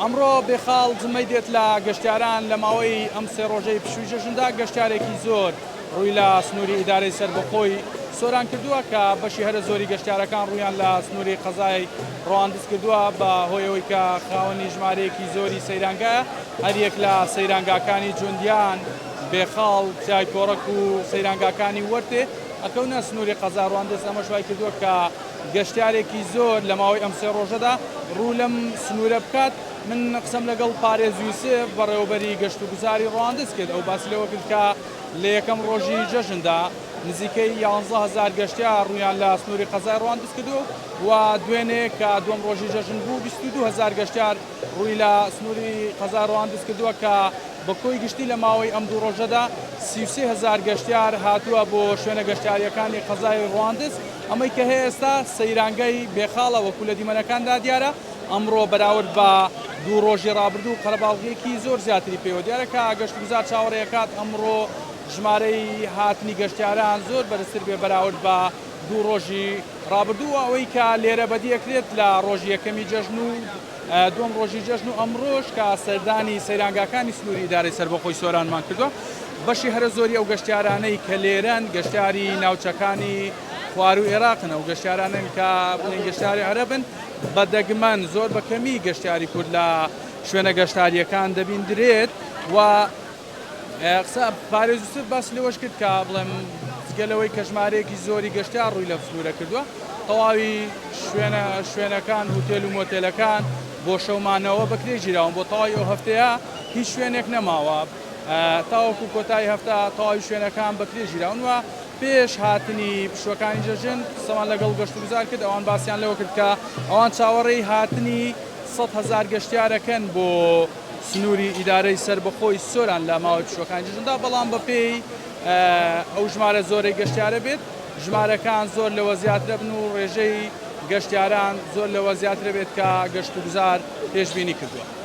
ئەمڕۆ بێخاڵ جمەی دێت لە گەشتیاران لە ماوەی ئەم سێ ڕۆژەی پشووی جەژندا گەشتیارێکی زۆر ڕووی لە سنووری ئیدارەی سەربەخۆی سۆران کردووە کە بەشی هەرە زۆری گەشتیارەکان ڕوویان لە سنووری قەزای ڕەواندز کردووە بە هۆی ئەوەی کە خاوەنی ژمارەیەکی زۆری سەیرانگایە هەریەک لە سەیرانگاکانی جوندیان، بێخاڵ، چیای کۆڕەک و سەیرانگاکانی وەرتێ ئەکەونە سنووری قەزای ڕواندز، ئەمەش وای کردووە کە گەشتیارێکی زۆر لە ماوەی ئەم سێ ڕۆژەدا ڕوو لەم سنوورە بکات. من قسەم لەگەڵ پارێز یوسف، بەڕێوەبەری گەشتوگوزاری ڕواندز کرد، ئەو باسی لەوە کرد کە لە یەکەم ڕۆژی جەژندا نزیکەی 11,000 گەشتیار ڕوویان لە سنووری قەزای ڕواندز کردووە و دوێنێ کە دووەم ڕۆژی جەژن بوو 22,000 گەشتیار ڕووی لە سنووری قەزای ڕواندز کردووە کە بە کۆی گشتی لە ماوەی ئەم دوو ڕۆژەدا 33,000 گەشتیار هاتووە بۆ شوێنە گەشتیارییەکانی قەزای ڕواندز. ئەمەی کە هەیە ئێستا سەیرانگای بێخاڵە وەکو لە دیمەنەکاندا دیارە، ئەمڕۆ بەراورد بە دوو ڕۆژی ڕابردوو قەرەباڵغییەکی زۆر زیاتری پێوە دیارە کە گەشتوگوزار چاوەڕێ ئەکات ئەمڕۆ ژمارەی هاتنی گەشتیاران زۆر بەرزتر بێ بەراورد بە دوو ڕۆژی ڕابردوو و ئەوەی کە لێرە بەدی ئەکرێت لە ڕۆژی یەکەمی جەژن و دووەم ڕۆژی جەژن و ئەمڕۆش کە سەردانی سەیرانگاکانی سنووری ئیدارەی سەربەخۆی سۆرانمان کردووە، بەشی هەرە زۆری ئەو گەشتیارانەی کە لێرەن گەشتیاری ناوچەکانی خواروو ئێراقن، ئەو گەشتیارانەن کە بڵێین گەشتیاری عەرەبن، بە دەگمەن زۆر بە کەمی گەشتیاری کورد لە شوێنە گەشتارییەکان دەبیندرێت و قسە پارێز یوسف باسی لەوەش کرد کە بڵێم جگە لەوەی کە ژمارەیەکی زۆری گەشتیار ڕووی لەم سنوورە کردووە تەواوی شوێنە شوێنەکان هوتێل و مۆتێلەکان بۆ شەومانەوە بەکرێ گیراون بۆ تەواوی ئەو هەفتەیە هیچ شوێنێک نەماوە تاوەکو کۆتایی هەفتە تەواوی شوێنەکان بەکرێ گیراون و پێش هاتنی پشووەکانی جەژن قسەمان لەگەڵ گەشتوگوزار کرد ئەوان باسیان لەوە کرد کە ئەوان چاوەڕێی هاتنی 100,000 گەشتیارەکەن بۆ سنووری ئیدارەی سەربەخۆی سۆران لە ماوەی پشووەکانی جەژندا، بەڵام بەپێی ئەو ژمارە زۆرەی گەشتیارە بێت، ژمارەکان زۆر لەوە زیاترەبن و ڕێژەی گەشتیاران زۆر لەوە زیاترە بێت کە گەشتوگوزار پێشبینی کردووە.